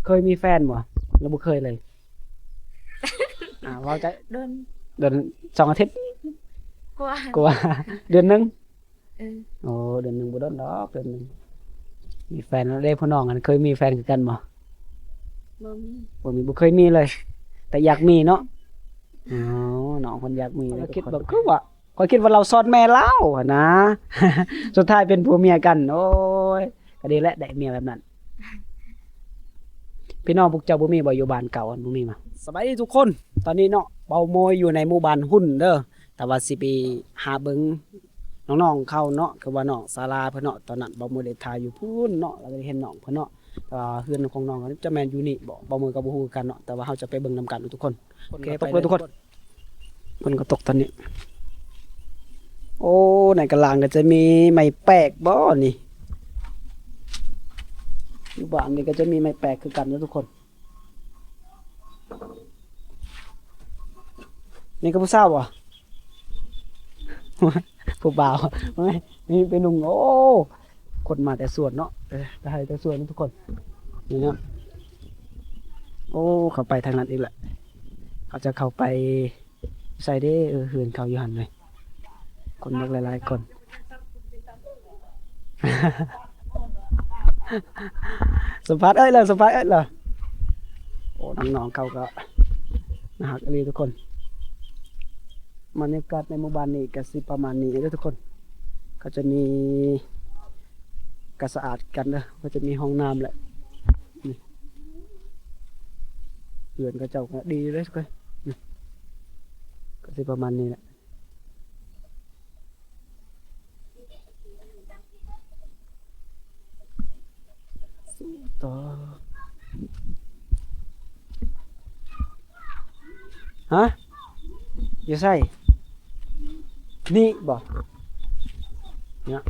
ເຄີຍມີແຟນບໍ່ ຫຼືບໍ່ເຄີຍເລີຍ? ອ່າ ເວົ້າຈະ ດົນ ດົນ ສອງອາທິດກວ່າ ກວ່າ ເດືອນໜຶ່ງ. ເອີ ໂອ້ ເດືອນໜຶ່ງບໍ່ດົນດອກ ເດືອນໜຶ່ງ. ມີແຟນແລ້ວເດ້ ຜູ້ນ້ອງຫັ້ນເຄີຍມີແຟນຄືກັນບໍ່? ບໍ່ມີ ບໍ່ມີ ບໍ່ເຄີຍມີເລີຍ ແຕ່ຢາກມີເນາະ. ອໍ ນ້ອງເພິ່ນຢາກມີ ຂ້ອຍຄິດວ່າ ຄືວ່າ ຂ້ອຍຄິດວ່າລາວຊອດແມ່ລາວຫັ້ນນະ ສຸດທ້າຍເປັນຜົວເມຍກັນ. ໂອ້ຍ ກໍດີແຫຼະ ໄດ້ເມຍແບບນັ້ນ. ພີ່ນ້ອງພວກເຈົ້າບໍ່ມີບໍ່ ຢູ່ບ້ານເກົ່າ ບໍ່ມີມາ? ສະບາຍດີທຸກຄົນ ຕອນນີ້ເນາະ ເບົາໂມຍຢູ່ໃນໝູ່ບ້ານຮຸນເດີ ແຕ່ວ່າຊິໄປຫາເບິ່ງນ້ອງໆເຂົາເນາະ ຄືວ່ານ້ອງສາລາເພິ່ນເນາະ. ຕອນນັ້ນເບົາໂມຍໄດ້ຖ່າຍຢູ່ພຸ້ນເນາະ ແລ້ວກໍໄດ້ເຫັນນ້ອງເພິ່ນເນາະ ແຕ່ວ່າເຮືອນຂອງນ້ອງຈະແມ່ນຢູ່ນີ້ບໍ່ ເບົາໂມຍກໍບໍ່ຮູ້ຄືກັນເນາະ ແຕ່ວ່າເຮົາຈະໄປເບິ່ງນຳກັນທຸກຄົນ. ໂອເຄ ໄປເລີຍທຸກຄົນ. ຝົນກໍຕົກຕອນນີ້. ໂອ້ ໃນກະລາງກໍຈະມີໄມ້ແປກບໍ່ນີ້? ຢູ່ບ້ານນີ້ກໍຈະມີໄມ້ແປກຄືກັນເດີທຸກຄົນ. ນີ້ກໍຜູ້ສາວບໍ່? ຜູ້ບ່າວ ນີ້ໄປນຸ່ງ. ໂອ້ ຄົນມາແຕ່ສວນເນາະ ເອີ ແຕ່ໄຮ່ແຕ່ສວນທຸກຄົນ. ນີ້ເນາະ ໂອ້ ເຂົ້າໄປທາງນັ້ນອີກແຫຼະ ເຂົາຈະເຂົ້າໄປ ໃສເດ້? ເອີ ເຮືອນເຂົາຢູ່ຫັ້ນເວີຍ ຄົນບັກຫຼາຍໆຄົນ. ສຳພາດເອື້ອຍເລີຍ ສຳພາດເອື້ອຍເລີຍ. ໂອ້ ນ້ອງໆເຂົາກໍໜ້າຮັກອີ່ຫຼີທຸກຄົນ. ບັນຍາກາດໃນໝູ່ບ້ານນີ້ກໍຊິປະມານນີ້ເດີທຸກຄົນ. ເຂົາຈະມີກະສະອາດກັນເດີ ເຂົາຈະມີຫ້ອງນ້ຳແຫຼະ. ນີ້ ເຮືອນເຂົາເຈົ້າກໍດີເດ້ທຸກຄົນ. ນີ້ ກໍຊິປະມານນີ້ແຫຼະ. ຮະ? ຢູ່ໃສ? ນີ້ບໍ່? ເນາະ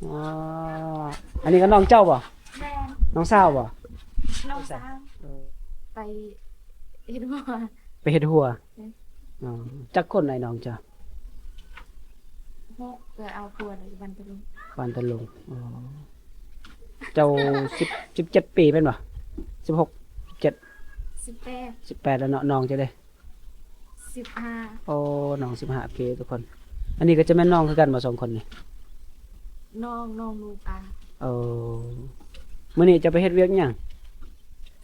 ອໍ ອັນນີ້ກໍນ້ອງເຈົ້າບໍ່? ແມ່ນ. ນ້ອງສາວບໍ່? ນ້ອງສາວ. ເອີ ໄປເຮັດຫົວ. ໄປເຮັດຫົວ. ເອີ ອໍ ຈັກຄົນອ້າຍນ້ອງເຈົ້າ? ຫົກ. ເອີ ເອົາຜົວແລ້ວຢູ່ບ້ານຕະລຸງ. ບ້ານຕະລຸງ. ອໍ ເຈົ້າສິບ ສິບເຈັດປີແມ່ນບໍ່? ສິບຫົກ ສິບເຈັດ ສິບແປດ ສິບແປດແລ້ວເນາະ. ນ້ອງເຈົ້າເດ? ສິບຫ້າ. ໂອ້ ນ້ອງສິບຫ້າປີທຸກຄົນ. ອັນນີ້ກໍຈະແມ່ນນ້ອງຄືກັນບໍ່ ສອງຄົນນີ້? ນ້ອງ ນ້ອງລູກອາ. ເອີ ມື້ນີ້ເຈົ້າໄປເຮັດວຽກຫຍັງ?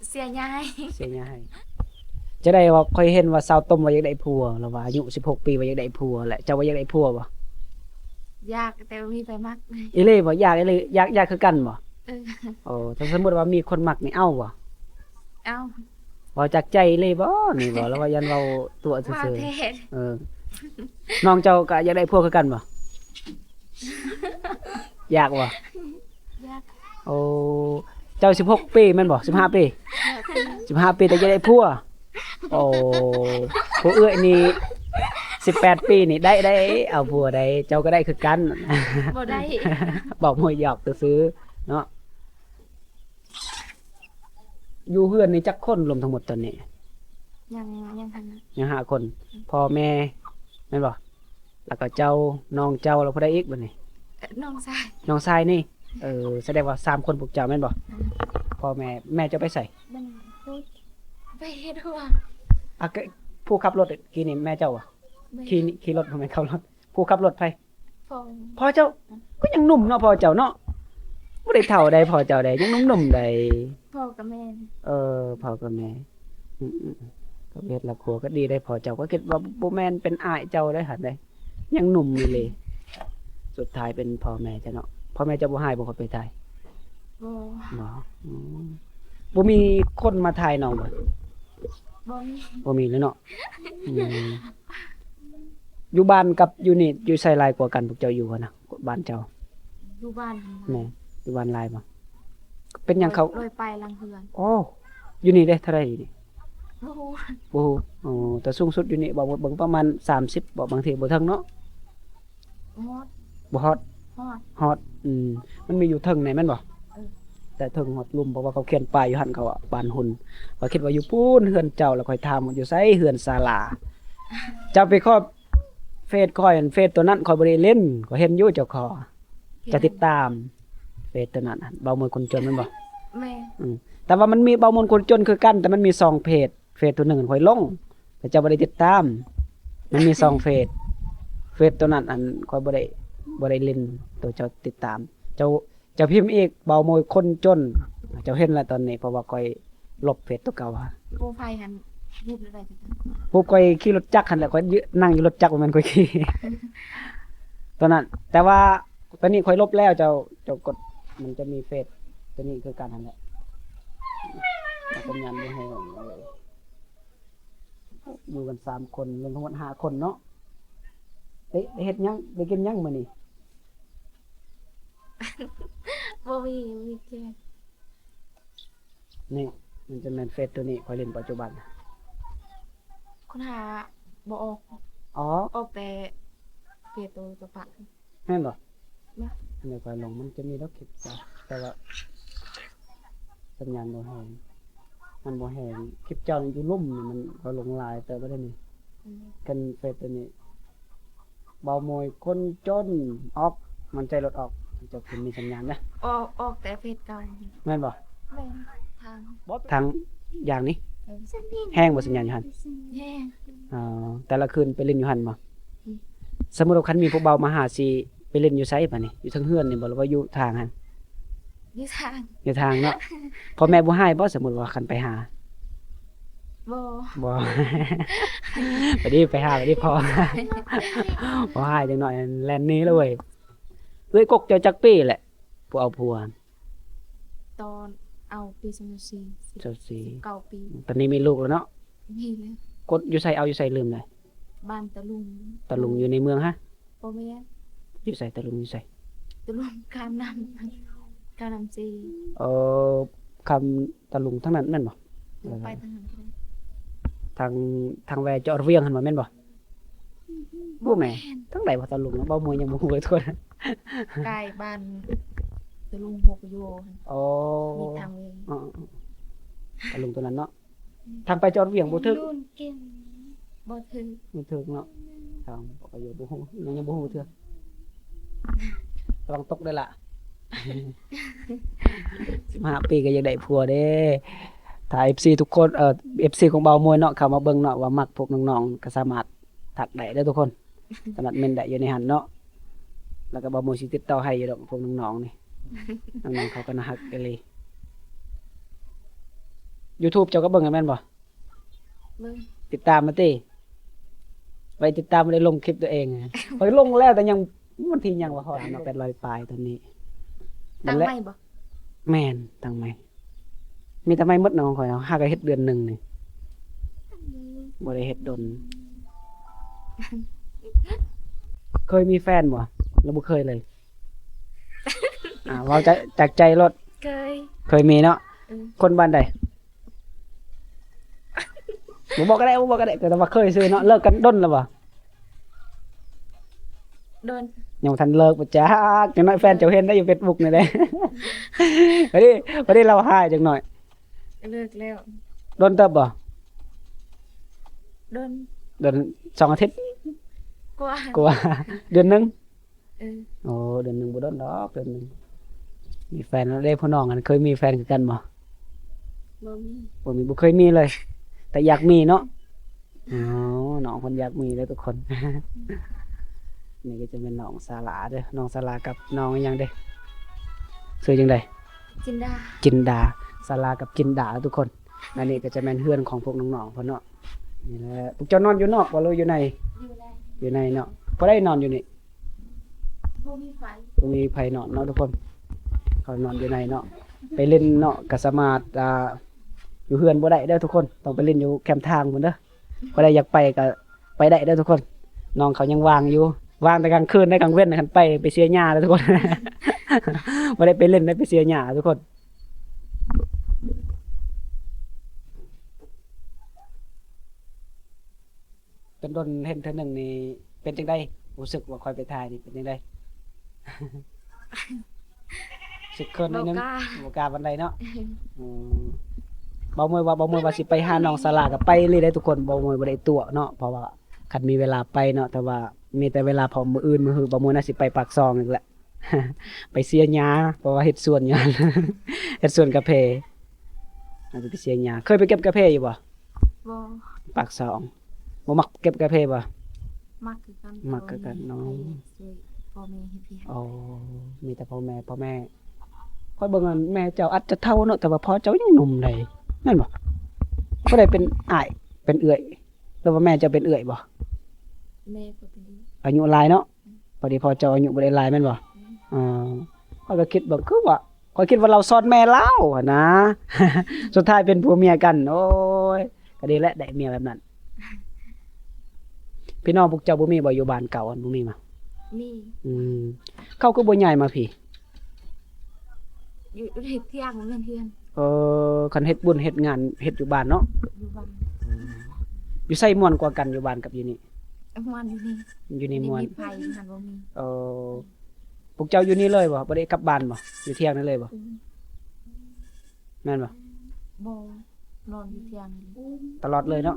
ເສຍຫຍ້າ. ເສຍຫຍ້າ. ຈະໄດ້ວ່າ ຂ້ອຍເຫັນວ່າສາວຕົ້ມວ່າຢາກໄດ້ຜົວ ລາວວ່າອາຍຸສິບຫົກປີວ່າຢາກໄດ້ຜົວແຫຼະ. ເຈົ້າວ່າຢາກໄດ້ຜົວບໍ່? ຢາກ ແຕ່ບໍ່ມີໃຜມັກ. ອີ່ຫຼີບໍ່? ຢາກອີ່ຫຼີ. ຢາກ ຢາກຄືກັນບໍ່? ເອີ. ໂອ້ ຖ້າສົມມຸດວ່າມີຄົນມັກນີ້ເອົາບໍ່? ເອົາ. ເວົ້າຈາກໃຈເລີຍບໍ່ນີ້ບໍ່? ຫຼືວ່າຢ້ານເວົ້າຕົວະຊື່ໆ? ເອີ ນ້ອງເຈົ້າກະຢາກໄດ້ຜົວຄືກັນບໍ່? ຢາກບໍ່? ຢາກ. ໂອ້ ເຈົ້າສິບຫົກປີແມ່ນບໍ່? ສິບຫ້າປີ. ສິບຫ້າປີ ແຕ່ຢາກໄດ້ຜົວ. ໂອ້ ຜູ້ເອື້ອຍນີ້ສິບແປດປີນີ້ໄດ້ ໄດ້ເອົາຜົວໄດ້. ເຈົ້າກໍໄດ້ຄືກັນ. ບໍ່ໄດ້. ບອກໝູ່ຫຍອກຊື່ໆເນາະ. ຢູ່ເຮືອນນີ້ຈັກຄົນລວມທັງໝົດຕອນນີ້? ຍັງ ຍັງ ຍັງຫ້າຄົນ. ພໍ່ແມ່ແມ່ນບໍ່? ແລ້ວກໍເຈົ້າ ນ້ອງເຈົ້າ ແລ້ວຜູ້ໃດອີກບັດນີ້? ເອີ ນ້ອງຊາຍ. ນ້ອງຊາຍນີ້. ເອີ ສະແດງວ່າສາມຄົນພວກເຈົ້າແມ່ນບໍ່? ເອີ. ພໍ່ແມ່ ແມ່ເຈົ້າໄປໃສ? ໄປເຮັດຫົວ. ອ່ະ ກະ ຜູ້ຂັບລົດກີ້ນີ້ແມ່ເຈົ້າບໍ່? ແມ່ນ. ຂີ່ ຂີ່ລົດ ບໍ່ແມ່ນຂັບລົດ. ຜູ້ຂັບລົດໃຜ? ພໍ່. ພໍ່ເຈົ້າ? ອືມ. ກໍຍັງໜຸ່ມເນາະ ພໍ່ເຈົ້າເນາະ. ບໍ່ໄດ້ເຖົ້າໃດ ພໍ່ເຈົ້າໃດ ຍັງໜຸ່ມໆໃດ. ພໍ່ກໍແມ່ນ. ເອີ ພໍ່ກໍແມ່. ອືມໆ ກໍເຮັດລະຄົວກໍດີໃດ ພໍ່ເຈົ້າ. ຂ້ອຍຄິດວ່າບໍ່ແມ່ນເປັນອ້າຍເຈົ້າໃດຫັ້ນໃດ ຍັງໜຸ່ມຢູ່ເລີຍ. ສຸດທ້າຍເປັນພໍ່ແມ່ເຈົ້າເນາະ. ພໍ່ແມ່ເຈົ້າບໍ່ຮ້າຍບໍ່ ເຂົາໄປຖ່າຍ? ບໍ່. ບໍ່. ອືມ. ບໍ່ມີຄົນມາຖ່າຍນ້ອງບໍ່? ບໍ່ມີ. ບໍ່ມີເລີຍເນາະ. ອືມ. ຢູ່ບ້ານກັບຢູ່ນີ້ ຢູ່ໃສຫຼາຍກວ່າກັນ ພວກເຈົ້າຢູ່ຫັ້ນນະ ບ້ານເຈົ້າ? ຢູ່ບ້ານ. ແມ່ນ. ຢູ່ບ້ານຫຼາຍບໍ່? ເປັນຫຍັງເຂົາ ຮ້ອຍ ຮ້ອຍປາຍຫຼັງເຮືອນ. ໂອ້ ຢູ່ນີ້ເດ້ ເທົ່າໃດຢູ່ນີ້? ບໍ່ຮູ້. ບໍ່ຮູ້. ອໍ ແຕ່ສູງສຸດຢູ່ນີ້ບໍ່ ເບິ່ງປະມານສາມສິບບໍ່? ບາງທີບໍ່ເຖິງເນາະ. ຮອດ. ບໍ່ຮອດ? ຮອດ. ຮອດ. ອືມ. ມັນມີຢູ່ເທິງນີ້ແມ່ນບໍ່? ເອີ. ແຕ່ເທິງຮອດລຸ່ມ ເພາະວ່າເຂົາຂຽນປ້າຍຢູ່ຫັ້ນ ເຂົາວ່າບ້ານຮຸນ. ຂ້ອຍຄິດວ່າຢູ່ພຸ້ນເຮືອນເຈົ້າ ແລ້ວຂ້ອຍຖາມວ່າຢູ່ໃສເຮືອນສາລາ. ເຈົ້າໄປຂໍເຟສຂ້ອຍ ເຟສຕົວນັ້ນຂ້ອຍບໍ່ໄດ້ຫຼິ້ນ. ຂ້ອຍເຫັນຢູ່ເຈົ້າຂໍ ເຈົ້າຕິດຕາມເຟສຕົວນັ້ນ ເບົາເມືອງຄົນຈົນແມ່ນບໍ່? ແມ່ນ ອືມ ແຕ່ວ່າມັນມີເບົາມ່ວນຄົນຈົນຄືກັນ ແຕ່ມັນມີສອງເພຈ ເຟສໂຕໜຶ່ງຂ້ອຍລົງ ແຕ່ເຈົ້າບໍ່ໄດ້ຕິດຕາມ ມັນມີສອງເຟສ ເຟສໂຕນັ້ນ ອັນ ຂ້ອຍບໍ່ໄດ້ ບໍ່ໄດ້ຫຼິ້ນ ໂຕເຈົ້າຕິດຕາມ ເຈົ້າ ເຈົ້າພິມອີກ ເບົາມ່ວນຄົນຈົນ ເຈົ້າເຫັນລະຕອນນີ້ ເພາະວ່າຂ້ອຍລົບເຟສໂຕເກົ່າ. ໂປຣໄຟຫັ້ນຮູບແນວໃດ? ຮູບຂ້ອຍຂີ່ລົດຈັກຫັ້ນແຫຼະ ຂ້ອຍນັ່ງຢູ່ລົດຈັກ ບໍ່ແມ່ນຂ້ອຍຂີ່ ໂຕນັ້ນ ແຕ່ວ່າ ຕອນນີ້ຂ້ອຍລົບແລ້ວ ເຈົ້າ ເຈົ້າກົດ ມັນຈະມີເຟສໂຕນີ້ຄືກັນຫັ້ນແຫຼະ ສັນຍານບໍ່ແຮງເລີຍ ຢູ່ກັນສາມຄົນ ລວມທັງໝົດຫ້າຄົນເນາະ. ເອະ ເຮັດຫຍັງ ໄດ້ກິນຫຍັງມື້ນີ້? ບໍ່ມີ ມີແກງ. ນີ້ ມັນຈະແມ່ນເຟສໂຕນີ້ ຂ້ອຍຫຼິ້ນປັດຈຸບັນ ຄົ້ນຫາບໍ່ອອກ. ອໍ ອອກແຕ່ເຟສໂຕຈະປະ ແມ່ນບໍ່? ແມ່ນ. ອັນນີ້ຂ້ອຍລົງ ມັນຈະມີດອກຄລິບເຈົ້າ ແຕ່ວ່າສັນຍານບໍ່ແຮງ ມັນບໍ່ແຮງ. ຄລິບເຈົ້ານີ້ຢູ່ລຸ່ມນີ້ ມັນ ຂ້ອຍລົງຫຼາຍເຕີບແລ້ວເດ້ນີ້. ອືມ ຄັນເຟສໂຕນີ້ ເບົາໂມຍຄົນຈົນ ອອກ ໝັ້ນໃຈໂລດອອກ ເຈົ້າຄືມີສັນຍານນະ. ອອກ ອອກແຕ່ເຟສເກົ່າ. ແມ່ນບໍ່? ແມ່ນ. ທາງ ບໍ່ ທາງຢ່າງນີ້ ເອີ ແຮງບໍ່ສັນຍານຢູ່ຫັ້ນ? ແຮງ. ອໍ ແຕ່ລະຄືນໄປຫຼິ້ນຢູ່ຫັ້ນບໍ່? ອືມ ສົມມຸດວ່າຄັນມີຜູ້ບ່າວມາຫາ ຊິໄປຫຼິ້ນຢູ່ໃສບາດນີ້? ຢູ່ເທິງເຮືອນນີ້ບໍ່ ຫຼືວ່າຢູ່ທາງຫັ້ນ? ຢູ່ທາງ ຢູ່ທາງເນາະ. ພໍ່ແມ່ບໍ່ຮ້າຍບໍ່ ສົມມຸດວ່າຄັນໄປຫາ? ບໍ່ ບໍ່. ໄປດີ ໄປຫາ ໄປດີພໍ່ ບໍ່ຮ້າຍ ຈັກໜ້ອຍແລ່ນໜີແລ້ວເວີຍ. ເອື້ອຍກົກເຈົ້າຈັກປີແຫຼະ ຜູ້ເອົາຜົວ? ຕອນເອົາປີສອງພັນຊາວສີ່ ຊາວສີ່ ສິບເກົ້າປີ. ຕອນນີ້ມີລູກແລ້ວເນາະ? ມີແລ້ວ. ກົດຢູ່ໃສ ເອົາຢູ່ໃສ ລືມແລ້ວ. ບ້ານຕະລຸງ. ຕະລຸງຢູ່ໃນເມືອງຫະ? ບໍ່ແມ່ນ. ຢູ່ໃສ? ຕະລຸງຢູ່ໃສ? ຕະລຸງຄຳນ້ຳ ຄຳນ້ຳຊີ. ເອີ ຄຳຕະລຸງທາງນັ້ນແມ່ນບໍ່? ເອີ ໄປທາງນັ້ນກໍໄດ້. ທາງ ທາງແວ່ຈອດວຽງຫັ້ນບໍ່ ແມ່ນບໍ່? ບໍ່ແມ່ນ. ທາງໃດວະຕະລຸງ? ເບົາມວຍຍັງບໍ່ຮູ້ເລີຍທຸກຄົນ. ໃກ້ບ້ານຕະລຸງຫົກໂຍຫັ້ນ. ອໍ ມີທາງເວ. ອໍ ຕະລຸງຕົວນັ້ນເນາະ. ອືມ ທາງໄປຈອດວຽງບໍ່ຖືກ. ບໍ່ຖືກ ບໍ່ຖືກເນາະ. ທາງໄປຢູ່ບໍ່ຮູ້ ຍັງ ຍັງບໍ່ຮູ້ເທື່ອ. ລະວັງຕົກເດີ້ລະ. ສິບຫ້າປີກໍຢາກໄດ້ຜົວເດ້. ຖ້າເອັຟຊີທຸກຄົນ ເອີ ເອັຟຊີຂອງເບົາມວຍເນາະ ເຂົ້າມາເບິ່ງເນາະ ວ່າມັກພວກນ້ອງໆ ກໍສາມາດທັກໄດ້ເດີ້ທຸກຄົນ. ສາມາດເມັ້ນໄດ້ຢູ່ໃນຫັ້ນເນາະ ແລ້ວກໍເບົາມວຍຊິຕິດຕໍ່ໃຫ້ຢູ່ດອກ ພວກນ້ອງໆນີ້. ນ້ອງໆເຂົາກໍໜ້າຮັກອີ່ຫຼີ. ຢູທູບເຈົ້າກໍເບິ່ງແມ່ນບໍ່? ເບິ່ງ. ຕິດຕາມມາຕິ ໄວ້ຕິດຕາມ ບໍ່ໄດ້ລົງຄລິບຕົວເອງ. ຂ້ອຍລົງແລ້ວ ແຕ່ຍັງ ວັນທີຫຍັງວະ ຮອດເນາະ ແປດຮ້ອຍປາຍຕອນນີ້. ຕັ້ງໃໝ່ບໍ່? ແມ່ນ ຕັ້ງໃໝ່. ມີແຕ່ໃໝ່ໝົດເນາະຂອງຂ້ອຍເນາະ ຫາກໍເຮັດເດືອນໜຶ່ງນີ້ ບໍ່ໄດ້ເຮັດດົນ. ເຄີຍມີແຟນບໍ່ ຫຼືບໍ່ເຄີຍເລີຍ? ອ່າ ເວົ້າຈາກ ຈາກໃຈໂລດ. ເຄີຍ. ເຄີຍມີເນາະ. ອືມ. ຄົນບ້ານໃດ? ບໍ່ບອກກໍໄດ້ ບໍ່ບອກກໍໄດ້ ແຕ່ວ່າເຄີຍຊື່ເນາະ. ເລີກກັນດົນແລ້ວບໍ່? ດົນ. ຍັງບໍ່ທັນເລີກບໍ່ຈັກ. ຢ່າງໜ້ອຍແຟນເຈົ້າເຫັນໄດ້ຢູ່ເຟສບຸກນີ້ແຫຼະ. ພໍດີ ພໍດີລາວຮ້າຍຈັກໜ້ອຍ. ເລີກແລ້ວ. ດົນເຕີບບໍ່? ດົນ. ດົນ ສອງອາທິດກວ່າ. ກວ່າ. ເດືອນໜຶ່ງ. ເອີ. ໂອ້ ເດືອນໜຶ່ງບໍ່ດົນດອກ ເດືອນໜຶ່ງ. ມີແຟນແລ້ວເດ້ ຜູ້ນ້ອງຫັ້ນ ເຄີຍມີແຟນຄືກັນບໍ່? ບໍ່ມີ. ບໍ່ມີ ບໍ່ເຄີຍມີເລີຍ ແຕ່ຢາກມີເນາະ. ອໍ ນ້ອງເພິ່ນຢາກມີເດີ້ທຸກຄົນ. ນີ້ກໍຈະແມ່ນນ້ອງສາລາເດີ້ ນ້ອງສາລາກັບນ້ອງອີ່ຫຍັງເດ້? ຊື່ຈັ່ງໃດ? ຈິນດາ. ຈິນດາ. ສາລາກັບຈິນດາເດີ້ທຸກຄົນ. ອັນນີ້ກໍຈະແມ່ນເຮືອນຂອງພວກນ້ອງໆເພິ່ນເນາະ. ນີ້ແຫຼະ ພວກເຈົ້ານອນຢູ່ນອກບໍ່ ຫຼືຢູ່ໃນ? ຢູ່ໃນ. ຢູ່ໃນເນາະ. ຜູ້ໃດນອນຢູ່ນີ້? ບໍ່ມີໃຜ. ບໍ່ມີໃຜນອນເນາະທຸກຄົນ. ເຂົານອນຢູ່ໃນເນາະ. ໄປຫຼິ້ນເນາະ ກໍສາມາດ ອ່າ ຢູ່ເຮືອນບໍ່ໄດ້ເດີ້ທຸກຄົນ. ຕ້ອງໄປຫຼິ້ນຢູ່ແຄມທາງພຸ້ນເດີ້. ຜູ້ໃດຢາກໄປກໍໄປໄດ້ເດີ້ທຸກຄົນ. ນ້ອງເຂົາຍັງວ່າງຢູ່. ວ່າງແຕ່ກາງຄືນໄດ້ ກາງເວັນຄັນໄປ ໄປເສຍຫຍ້າເດີ້ທຸກຄົນ. ບໍ່ໄດ້ໄປຫຼິ້ນໄດ້ ໄປເສຍຫຍ້າທຸກຄົນ. ເປັນດົນເຫັນເທື່ອໜຶ່ງນີ້ ເປັນຈັ່ງໃດ? ຮູ້ສຶກວ່າຂ້ອຍໄປຖ່າຍນີ້ເປັນຈັ່ງໃດ? ຮູ້ສຶກເຂີນໜ້ອຍໜຶ່ງ. ບໍ່ກ້າ ບໍ່ກ້າປານໃດເນາະ. ອືມ. ເບົາມວຍວ່າ ເບົາມວຍວ່າຊິໄປຫານ້ອງສາລາ ກໍໄປເລີຍເດ້ທຸກຄົນ. ເບົາມວຍບໍ່ໄດ້ຕົວະເນາະ ເພາະວ່າຄັນມີເວລາໄປເນາະ ແຕ່ວ່າມີແຕ່ເວລາ ເພາະມື້ອື່ນມື້ຮື ເບົາມວຍໜ້າຊິໄປປາກຊ່ອງອີກແຫຼະ. ໄປເສຍຫຍ້າ ເພາະວ່າເຮັດສວນຢູ່ຫັ້ນ ເຮັດສວນກາເຟ ອາດຈະໄປເສຍຫຍ້າ. ເຄີຍໄປເກັບກາເຟຢູ່ບໍ່? ບໍ່. ປາກຊ່ອງ. ບໍ່ມັກເກັບກາເຟບໍ່? ມັກຄືກັນ. ມັກຄືກັນເນາະ. ແຕ່ວ່າມີໃຜຊ່ວຍພໍ່ແມ່ເຮັດວຽກ. ອໍ ມີແຕ່ພໍ່ແມ່ ພໍ່ແມ່. ຂ້ອຍເບິ່ງອັນແມ່ເຈົ້າອາດຈະເຖົ້າເນາະ ແຕ່ວ່າພໍ່ເຈົ້າຍັງໜຸ່ມໃດ໋ ແມ່ນບໍ່? ຜູ້ໃດເປັນອ້າຍ ເປັນເອື້ອຍ ຫຼືວ່າແມ່ເຈົ້າເປັນເອື້ອຍບໍ່? ແມ່ກໍເປັນເອື້ອຍ. ອາຍຸຫຼາຍເນາະ. ອືມ. ພໍດີພໍ່ເຈົ້າອາຍຸບໍ່ໄດ້ຫຼາຍແມ່ນບໍ່? ອືມ. ເອີ ຂ້ອຍກໍຄິດເບິ່ງ ຄືວ່າ ຂ້ອຍຄິດວ່າລາວຊ້ອນແມ່ລາວຫັ້ນນະ ສຸດທ້າຍເປັນຜົວເມຍກັນ. ໂອ້ຍ ກໍດີແຫຼະ ໄດ້ເມຍແບບນັ້ນ. ພີ່ນ້ອງພວກເຈົ້າບໍ່ມີບໍ່ ຢູ່ບ້ານເກົ່າຫັ້ນ ບໍ່ມີມາ? ມີ. ອືມ. ເຂົາຄືບໍ່ຍ້າຍມາພີ້? ຢູ່ເຮັດທຽງ ບໍ່ແມ່ນເຮືອນ. ເອີ ຄັນເຮັດບຸນເຮັດງານເຮັດຢູ່ບ້ານເນາະ. ຢູ່ບ້ານ. ອືມ. ຢູ່ໃສມ່ວນກວ່າກັນ ຢູ່ບ້ານກັບຢູ່ນີ້? ມ່ວນຢູ່ນີ້. ຢູ່ນີ້ມ່ວນ. ມີໃຜ ຢູ່ຫັ້ນບໍ່ມີ. ເອີ. ພວກເຈົ້າຢູ່ນີ້ເລີຍບໍ່? ບໍ່ໄດ້ກັບບ້ານບໍ່? ຢູ່ທຽງນີ້ເລີຍບໍ່? ອືມ. ແມ່ນບໍ່? ບໍ່ ນອນຢູ່ທຽງນີ້ຕະຫຼອດເລີຍເນາະ.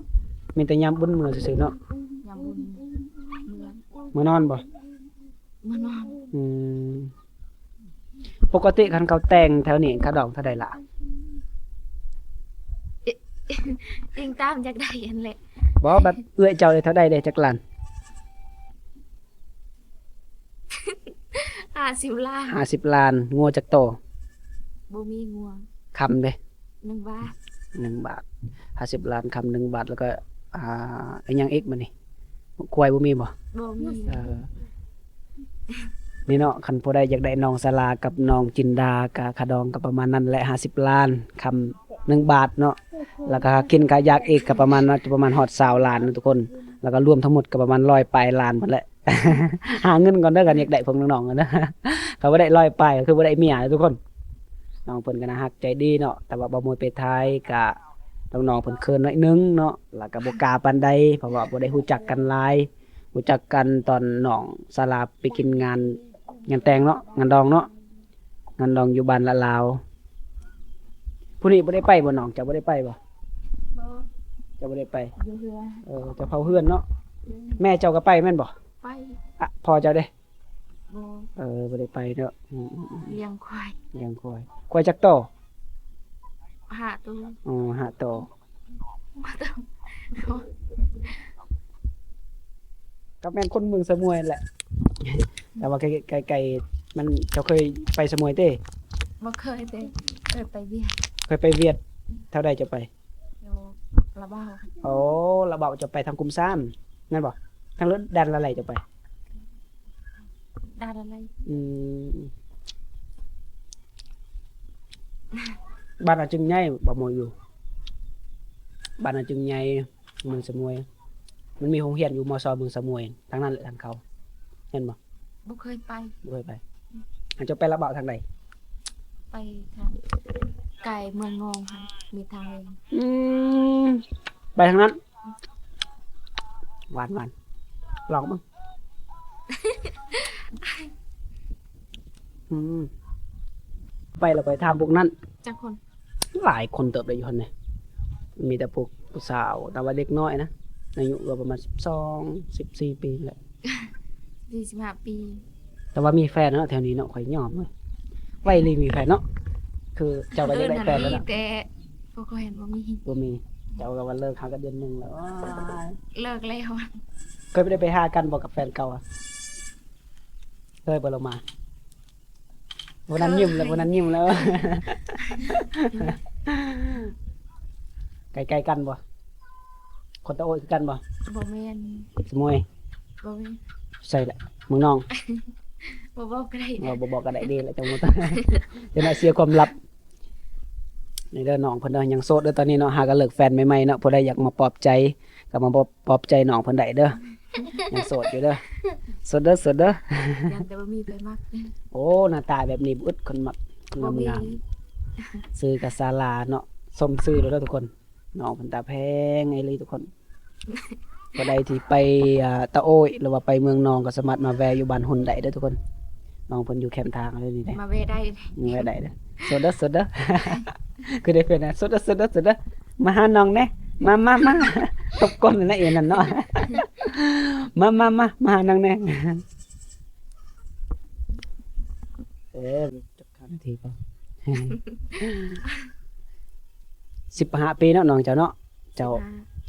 ມີແຕ່ຍາມບຸນເມືອຊື່ໆເນາະ. ຍາມບຸນເມືອ. ເມືອນອນບໍ່? ເມືອນອນ. ອືມ. ປົກກະຕິຄັນເຂົາແຕ່ງແຖວນີ້ ຄ່າດອງເທົ່າໃດລະ? ອີງຕາມຢາກໄດ້ຫັ້ນແຫຼະ. ບໍ່ ແບບເອື້ອຍເຈົ້າໄດ້ເທົ່າໃດເດ້ ຈັກລ້ານ? ຫ້າສິບລ້ານ. ຫ້າສິບລ້ານ. ງົວຈັກໂຕ? ບໍ່ມີງົວ. ຄຳເດ້? ໜຶ່ງບາດ. ໜຶ່ງບາດ. ຫ້າສິບລ້ານ ຄຳໜຶ່ງບາດ ແລ້ວກໍ ອ່າ ອີຫຍັງອີກບາດນີ້? ຄວາຍບໍ່ມີບໍ່? ບໍ່ມີ. ເອີ ນີ້ເນາະ ຄັນຜູ້ໃດຢາກໄດ້ນ້ອງສາລາກັບນ້ອງຈິນດາ ກະຄ່າດອງກໍປະມານນັ້ນແຫຼະ ຫ້າສິບລ້ານ ຄຳໜຶ່ງບາດເນາະ. ແລ້ວກໍຄ່າກິນຄ່າຢາກອີກກໍປະມານ ໜ້າຈະປະມານຮອດຊາວລ້ານເນາະທຸກຄົນ. ແລ້ວກໍລວມທັງໝົດກໍປະມານຮ້ອຍປາຍລ້ານພຸ້ນແຫຼະ. ຫາເງິນກ່ອນເດີ ຄັນຢາກໄດ້ພວກນ້ອງໆ ນະ ຄັນບໍ່ໄດ້ຮ້ອຍປາຍ ກໍຄືບໍ່ໄດ້ເມຍເດີທຸກຄົນ. ນ້ອງເພິ່ນກໍໜ້າຮັກໃຈດີເນາະ ແຕ່ວ່າບໍ່ມວຍໄປຖ່າຍກະ ນ້ອງໆເພິ່ນເຂີນໜ້ອຍໜຶ່ງເນາະ ແລ້ວກໍບໍ່ກ້າປານໃດ ເພາະວ່າບໍ່ໄດ້ຮູ້ຈັກກັນຫຼາຍ. ຮູ້ຈັກກັນຕອນນ້ອງສາລາໄປກິນງານ ງານແຕ່ງເນາະ ງານດອງເນາະ ງານດອງຢູ່ບ້ານລະລາວ. ຜູ້ນີ້ບໍ່ໄດ້ໄປບໍ່ນ້ອງ? ເຈົ້າບໍ່ໄດ້ໄປບໍ່? ບໍ່. ເຈົ້າບໍ່ໄດ້ໄປ? ຢູ່ເຮືອນ. ເອີ ເຈົ້າເຝົ້າເຮືອນເນາະ. ອືມ. ແມ່ເຈົ້າກໍໄປແມ່ນບໍ່? ໄປ. ອະ ພໍ່ເຈົ້າເດ້? ບໍ່. ເອີ ບໍ່ໄດ້ໄປເນາະ. ອືມໆໆ. ລ້ຽງຄວາຍ. ລ້ຽງຄວາຍ. ຄວາຍຈັກໂຕ? ຫ້າໂຕ. ອໍ ຫ້າໂຕ. ກໍແມ່ນຄົນເມືອງສະໝວຍແຫຼະ ແຕ່ວ່າໄກໆ ມັນ ເຈົ້າເຄີຍໄປສະໝວຍເຕ? ບໍ່ເຄີຍເຕ ເຄີຍໄປວຽດ. ເຄີຍໄປວຽດ. ແຖວໃດເຈົ້າໄປ? ຢູ່ລະເບົາ. ໂອ້ ລະເບົາ ເຈົ້າໄປທາງກຸມຊານແມ່ນບໍ່? ທາງເລີດ ດ່ານລະໄລເຈົ້າໄປ? ດ່ານລະໄລ. ອືມ. ບ້ານອາຈຶງໃຫຍ່ ບໍ່ໂມຢູ່ ບ້ານອາຈຶງໃຫຍ່ ເມືອງສະໝວຍ ມັນມີໂຮງຮຽນຢູ່ ມຊ ເມືອງສະໝວຍ ທາງນັ້ນແຫຼະທາງເຂົ້າ ແມ່ນບໍ່? ບໍ່ເຄີຍໄປ. ບໍ່ເຄີຍໄປ. ອືມ. ອັນເຈົ້າໄປລະເບົາທາງໃດ? ໄປທາງໃກ້ເມືອງງອງຫັ້ນ ມີທາງເດີນ. ອືມ. ໄປທາງນັ້ນ. ຫວານໆ ລອງເບິ່ງ. ອືມ. ໄປແລ້ວໄປຖາມພວກນັ້ນ. ຈັກຄົນ? ຫຼາຍຄົນເຕີບເດ້ຢູ່ຫັ້ນນະ ມີແຕ່ພວກຜູ້ສາວ ແຕ່ວ່າເດັກນ້ອຍນະ ອາຍຸກໍປະມານສິບສອງ ສິບສີ່ປີແຫຼະ. ສີ່ສິບຫ້າປີ. ແຕ່ວ່າມີແຟນເນາະ ແຖວນີ້ເນາະ ຂ້ອຍຍອມເລີຍ ໄວອີ່ຫຼີມີແຟນເນາະ. ຄືເຈົ້າກໍຢາກໄດ້ແຟນແລ້ວນະ. ເອີ ນັ້ນມີ ແຕ່ພວກຂ້ອຍຫັ້ນບໍ່ມີ. ບໍ່ມີ. ເຈົ້າກໍວ່າເລີກຫາກັນເດືອນໜຶ່ງແລ້ວ. ໂອ້ຍ ເລີກແລ້ວ. ເຄີຍໄດ້ໄປຫາກັນບໍ່ກັບແຟນເກົ່າ? ເຄີຍບໍ່ລະມາ? ຜູ້ນັ້ນຍິ້ມແລ້ວ ຜູ້ນັ້ນຍິ້ມແລ້ວ. ໃກ້ໆກັນບໍ່? ຄົນຕາໂອ້ຍຄືກັນບໍ່? ບໍ່ແມ່ນ. ສະໝວຍ? ບໍ່ແມ່ນ. ໃສລະ? ເມືອງນອງ. ບໍ່ບອກກໍໄດ້. ເວົ້າບໍ່ບອກກໍໄດ້ເດ້ລະ ເຈົ້າໝົດ ຈະໄດ້ເສຍຄວາມລັບ. ນີ້ເດີນ້ອງເພິ່ນເດີ ຍັງໂສດເດີຕອນນີ້ເນາະ ຫາກໍເລີກແຟນໃໝ່ໆເນາະ. ຜູ້ໃດຢາກມາປອບໃຈ ກໍມາປອບ ປອບໃຈນ້ອງເພິ່ນໄດ້ເດີ. ຍັງໂສດຢູ່ເດີ ໂສດເດີ ໂສດເດີ. ຢ້ານແຕ່ວ່າມີໃຜມັກ. ໂອ້ ໜ້າຕາແບບນີ້ບໍ່ອຶດຄົນມັກ ຄົນງາມໆ. ຊື່ກໍສາລາເນາະ ສົມຊື່ໂລດເດີທຸກຄົນ. ນ້ອງເພິ່ນຕາແພງອີ່ຫຼີທຸກຄົນ. ຜູ້ໃດທີ່ໄປ ອ່າ ຕາໂອ້ຍ ຫຼືວ່າໄປເມືອງນອງ ກໍສາມາດມາແວ່ຢູ່ບ້ານຮຸ່ນໄດ້ເດີທຸກຄົນ. ນ້ອງເພິ່ນຢູ່ແຄມທາງເລີຍນີ້ເດ້. ມາແວ່ໄດ້. ມາແວ່ໄດ້ເດີ. ໂສດເດີ ໂສດເດີ. ຄືໄດ້ເປັນນະ ໂສດເດີ ໂສດເດີ ໂສດເດີ. ມາຫານ້ອງແດ່ ມາ ມາ ມາ. ຕົບກົ້ນນັ້ນແຫຼະ ເອ ນັ້ນເນາະ. ມາ ມາ ມາ ມາຫານ້ອງແດ່. ເອີ ຈັກຫ້ານາທີບໍ່? ສິບຫ້າປີເນາະ ນ້ອງເຈົ້າເນາະ. ເຈົ້າ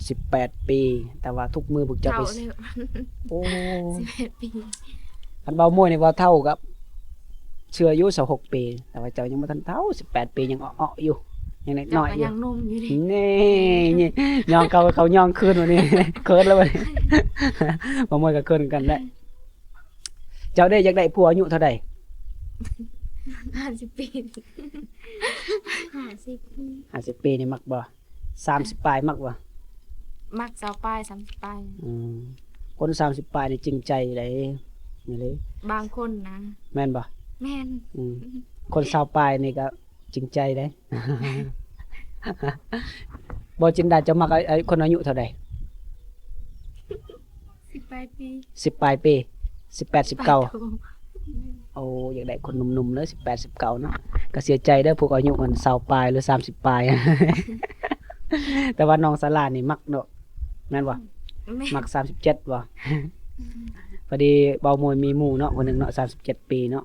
ສິບຫ້າ ສິບແປດປີ ແຕ່ວ່າທຸກມື້ພວກເຈົ້າໄປ ເຖົ້າແລ້ວ. ໂອ້ ສິບແປດປີ. ຄັນເວົ້າມວຍນີ້ເວົ້າເຖົ້າກໍເຊື່ອຢູ່ ຊາວຫົກປີ ແຕ່ວ່າເຈົ້າຍັງບໍ່ທັນເຖົ້າ ສິບແປດປີ ຍັງເອາະໆຢູ່ ຍັງນ້ອຍໆຢູ່ ເຈົ້າກໍຍັງໜຸ່ມຢູ່ນີ້. ນີ້ ນີ້ ຍ່ອງເຂົາ ເຂົາຍ່ອງຄືນບັດນີ້ ເຂີນແລ້ວບັດນີ້ ເວົ້າມວຍກໍເຂີນຄືກັນແຫຼະ. ເຈົ້າເດ້ ຢາກໄດ້ຜົວອາຍຸເທົ່າໃດ? ຫ້າສິບປີ. ຫ້າສິບ ຫ້າສິບປີນີ້ມັກບໍ່? ສາມສິບປາຍມັກບໍ່? ມັກຊາວປາຍ ສາມສິບປາຍ. ອືມ ຄົນສາມສິບປາຍນີ້ຈິງໃຈເດ້ ນີ້ເດ້ ບາງຄົນນະ. ແມ່ນບໍ່? ແມ່ນ. ອືມ ຄົນຊາວປາຍນີ້ກໍຈິງໃຈເດ້. ບໍ່ ຈິນດາ ເຈົ້າມັກ ອາ ອາ ຄົນອາຍຸເທົ່າໃດ? ສິບປາຍປີ. ສິບປາຍປີ ສິບແປດ ສິບເກົ້າ. ໂອ້ ຢາກໄດ້ຄົນໜຸ່ມໆເດີ ສິບແປດ ສິບເກົ້າເນາະ. ກໍເສຍໃຈເດີ ພວກອາຍຸມັນຊາວປາຍ ຫຼື ສາມສິບປາຍ. ແຕ່ວ່ານ້ອງສາລານີ້ມັກເນາະ ແມ່ນບໍ່? ແມ່ນ. ມັກສາມສິບເຈັດບໍ່? ພໍດີເບົາມວຍມີໝູ່ເນາະ ຄົນໜຶ່ງເນາະ ສາມສິບເຈັດປີເນາະ.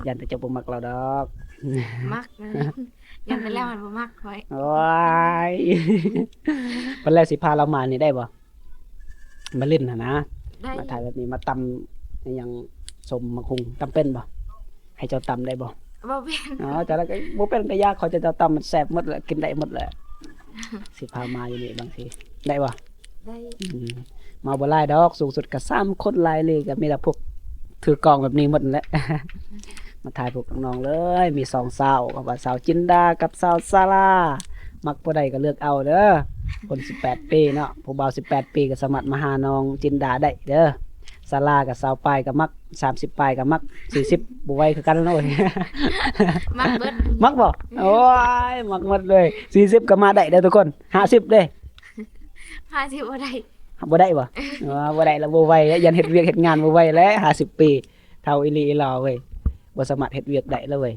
ຢ້ານແຕ່ເຈົ້າບໍ່ມັກລາວດອກ. ມັກນະ ຢ້ານແຕ່ລາວຫັ້ນບໍ່ມັກຂ້ອຍ. ໂອ້ຍ ເພິ່ນແລ້ວຊິພາລາວມານີ້ໄດ້ບໍ່? ມາຫຼິ້ນຫັ້ນນະ ໄດ້ ມາຖ່າຍແບບນີ້ ມາຕຳອີ່ຫຍັງ ສົ້ມໝາກຫຸ່ງ ຕຳເປັນບໍ່? ໃຫ້ເຈົ້າຕຳໄດ້ບໍ່? ບໍ່ເປັນ. ອໍ ເຈົ້າລະກໍບໍ່ເປັນກໍຢ່າ ຂ້ອຍເຈົ້າຕຳມັນແຊບໝົດແຫຼະ ກິນໄດ້ໝົດແຫຼະ. ຊິພາມາຢູ່ນີ້ບາງທີ ໄດ້ບໍ່? ໄດ້. ອືມ ມາບໍ່ຫຼາຍດອກ ສູງສຸດກໍສາມຄົນ ຫຼາຍເລີຍກໍມີແຕ່ພວກຖືກ້ອງແບບນີ້ໝົດນັ້ນແຫຼະ. ມາຖ່າຍພວກນ້ອງເລີຍ ມີສອງສາວ ກໍວ່າສາວຈິນດາກັບສາວສາລາ ມັກຜູ້ໃດກໍເລືອກເອົາເດີ. ຄົນສິບແປດປີເນາະ ຜູ້ບ່າວສິບແປດປີກໍສາມາດມາຫານ້ອງຈິນດາໄດ້ເດີ. ສາລາກໍຊາວປາຍກໍມັກ ສາມສິບປາຍກໍມັກ ສີ່ສິບບໍ່ໄຫວຄືກັນເນາະ. ມັກເບິດ. ມັກບໍ່? ໂອ້ຍ ມັກໝົດເລີຍ. ສີ່ສິບກໍມາໄດ້ເດີທຸກຄົນ. ຫ້າສິບເດ້? ຫ້າສິບບໍ່ໄດ້. ບໍ່ໄດ້ບໍ່? ເອີ ບໍ່ໄດ້ລະ ບໍ່ໄຫວ ຢ້ານເຮັດວຽກເຮັດງານບໍ່ໄຫວແຫຼະ. ຫ້າສິບປີ ເຖົ້າອີ່ຫຼີອີ່ຫຼໍເວີຍ ບໍ່ສາມາດເຮັດວຽກໄດ້ລະເວີຍ.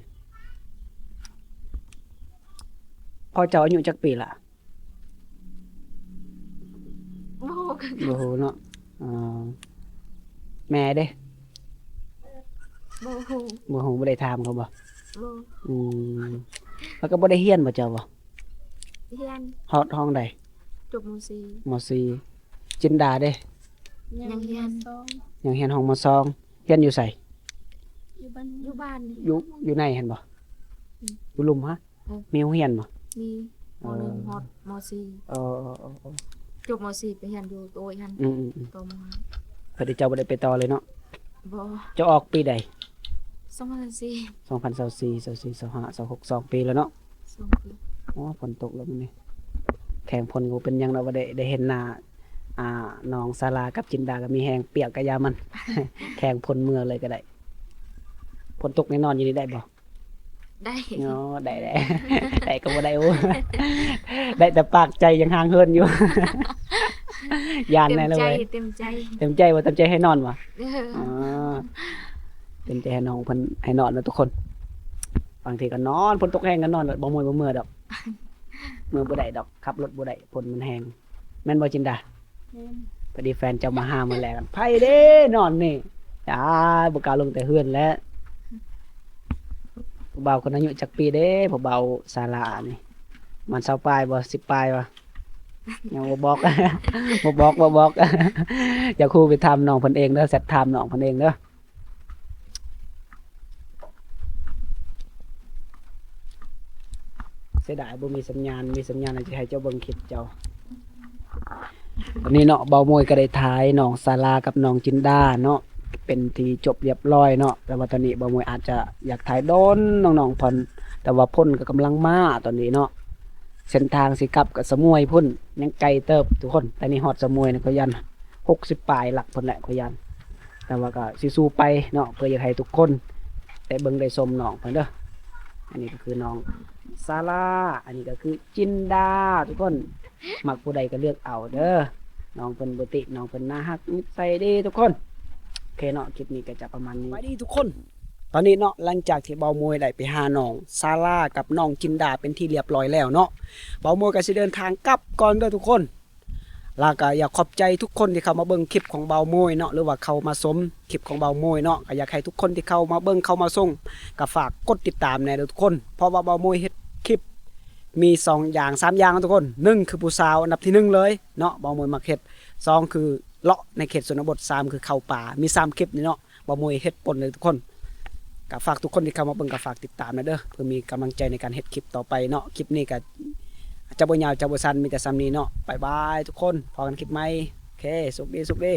ພໍ່ເຈົ້າອາຍຸຈັກປີລະ? ບໍ່ຮູ້ຄືກັນ. ບໍ່ຮູ້ເນາະ. ອໍ ແມ່ເດ້? ບໍ່ຮູ້. ບໍ່ຮູ້ ບໍ່ໄດ້ຖາມເຂົາບໍ່? ບໍ່. ອືມ ແລ້ວກໍບໍ່ໄດ້ຮຽນບໍ່ເຈົ້າບໍ່? ຮຽນ. ຮອດຫ້ອງໃດ? ຈົບ ມໍສີ່. ມໍສີ່. ຈິນດາເດ້? ຍັງຮຽນ. ຍັງຮຽນຫ້ອງ ມໍສອງ. ຮຽນຢູ່ໃສ? ຢູ່ບ້ານ. ຢູ່ບ້ານ. ຢູ່ ຢູ່ໃນຫັ້ນບໍ່? ອືມ ຢູ່ລຸ່ມຫະ? ເອີ ມີໂຮງຮຽນບໍ່? ມີ ມໍໜຶ່ງ ເອີ ຮອດ ມໍສີ່. ເອີ ເອີ ເອີ ເອີ ຈົບ ມໍສີ່ ໄປຮຽນຢູ່ໂຕອີກຫັ້ນ. ອືມໆໆ ຕໍ່ມາ ພໍດີເຈົ້າບໍ່ໄດ້ໄປຕໍ່ເລີຍເນາະ? ບໍ່. ເຈົ້າອອກປີໃດ? ສອງພັນຊາວສີ່. ສອງພັນຊາວສີ່ ຊາວສີ່ ຊາວຫ້າ ຊາວຫົກ ສອງປີແລ້ວເນາະ? ສອງປີ. ອໍ ຝົນຕົກແລ້ວມື້ນີ້ ແຂ່ງຝົນກໍບໍ່ເປັນຫຍັງດອກ ວ່າໄດ້ ໄດ້ເຫັນໜ້າ ອ່າ ນ້ອງສາລາກັບຈິນດາກໍມີແຮງ ປຽກກະຢ່າມັນ ແຂ່ງຝົນເມືອເລີຍກໍໄດ້. ຝົນຕົກແນ່ນອນຢູ່ນີ້ໄດ້ບໍ່? ໄດ້. ອໍ ໄດ້ແຫຼະ ໄດ້ກໍບໍ່ໄດ້ ໂອ້ ໄດ້ແຕ່ປາກ ໃຈຍັງຫ່າງເຫີນຢູ່ ຢ້ານແນ່ເລີຍ. ເຕັມໃຈ ເຕັມໃຈ. ເຕັມໃຈບໍ່? ເຕັມໃຈໃຫ້ນອນບໍ່? ເອີ ອໍ ເຕັມໃຈໃຫ້ນ້ອງເພິ່ນ ໃຫ້ນອນເນາະທຸກຄົນ. ບາງທີກໍນອນ ຝົນຕົກແຮງກໍນອນ ບໍ່ເມື່ອຍ ບໍ່ເມື່ອຍດອກ ເມື່ອຍບໍ່ໄດ້ດອກ ຂັບລົດບໍ່ໄດ້ ຝົນມັນແຮງ. ແມ່ນບໍ່ຈິນດາ? ແມ່ນ. ພໍດີແຟນເຈົ້າມາຫາມື້ແລງ ໃຜເດ້ນອນນີ້? ອ້າຍ ບໍ່ກ້າລົງແຕ່ເຮືອນແຫຼະ. ຜູ້ບ່າວຄົນອາຍຸຈັກປີເດ້? ຜູ້ບ່າວສາລານີ້ ມັນຊາວປາຍບໍ່? ສິບປາຍບໍ່? ຍັງບໍ່ບອກ ບໍ່ບອກ ບໍ່ບອກ. ຢາກຮູ້ໄປຖາມນ້ອງເພິ່ນເອງເດີ ແຊັດຖາມນ້ອງເພິ່ນເອງເດີ. ເສຍດາຍບໍ່ມີສັນຍານ ມີສັນຍານແລ້ວຊິໃຫ້ເຈົ້າເບິ່ງຄລິບເຈົ້າ. ຕອນນີ້ເນາະ ເບົາມວຍກໍໄດ້ຖ່າຍນ້ອງສາລາກັບນ້ອງຈິນດາເນາະ ເປັນທີ່ຈົບລຽບຮ້ອຍເນາະ. ແຕ່ວ່າຕອນນີ້ເບົາມວຍອາດຈະຢາກຖ່າຍດົນນ້ອງໆເພິ່ນ ແຕ່ວ່າຝົນກໍກຳລັງມາຕອນນີ້ເນາະ. ເສັ້ນທາງຊິກັບກໍສະໝວຍພຸ້ນ ຍັງໄກເຕີບທຸກຄົນ. ແຕ່ນີ້ຮອດສະໝວຍນະ ກໍຢ້ານຫົກສິບປາຍຫຼັກພຸ້ນແຫຼະ ຂ້ອຍຢ້ານ. ແຕ່ວ່າກໍຊິສູ້ໄປເນາະ ເພື່ອຢາກໃຫ້ທຸກຄົນໄດ້ເບິ່ງໄດ້ຊົມນ້ອງເພິ່ນເດີ. ອັນນີ້ກໍຄືນ້ອງສາລາ ອັນນີ້ກໍຄືຈິນດາ ທຸກຄົນ ມັກຜູ້ໃດກໍເລືອກເອົາເດີ. ນ້ອງເພິ່ນບໍ່ຕິ ນ້ອງເພິ່ນໜ້າຮັກ ນິດໄສດີທຸກຄົນ. ໂອເຄເນາະ ຄລິບນີ້ກໍຈະປະມານນີ້. ສະບາຍດີທຸກຄົນ. ຕອນນີ້ເນາະ ຫຼັງຈາກທີ່ເບົາມວຍໄດ້ໄປຫານ້ອງສາລາກັບນ້ອງຈິນດາເປັນທີ່ລຽບຮ້ອຍແລ້ວເນາະ ເບົາມວຍກໍຊິເດີນທາງກັບກ່ອນເດີທຸກຄົນ. ແລ້ວກໍຢາກຂອບໃຈທຸກຄົນທີ່ເຂົ້າມາເບິ່ງຄລິບຂອງບ່າວໂມຍເນາະ ຫຼືວ່າເຂົ້າມາຊົມຄລິບຂອງບ່າວໂມຍເນາະ. ກໍຢາກໃຫ້ທຸກຄົນທີ່ເຂົ້າມາເບິ່ງເຂົ້າມາຊົມ ກໍຝາກກົດຕິດຕາມແດ່ເດີທຸກຄົນ ເພາະວ່າບ່າວໂມຍເຮັດຄລິບມີສອງຢ່າງສາມຢ່າງເນາະທຸກຄົນ. ໜຶ່ງຄືຜູ້ສາວ ອັນດັບທີໜຶ່ງເລີຍເນາະ ບ່າວໂມຍມັກເຮັດ. ສອງຄືເລາະໃນເຂດຊົນນະບົດ. ສາມຄືເຂົ້າປ່າ. ມີສາມຄລິບນີ້ເນາະ ບ່າວໂມຍເຮັດປົນເລີຍທຸກຄົນ. ກໍຝາກທຸກຄົນທີ່ເຂົ້າມາເບິ່ງກໍຝາກຕິດຕາມແດ່ເດີ ເພື່ອມີກຳລັງໃຈໃນການເຮັດຄລິບຕໍ່ໄປເນາະ. ຄລິບນີ້ກໍຈະບໍ່ຍາວຈະບໍ່ສັ້ນ ມີແຕ່ສ່ຳນີ້ເນາະ. ບາຍບາຍທຸກຄົນ ພໍ້ກັນຄລິບໃໝ່. ໂອເຄ ໂຊກດີ ໂຊກດີ.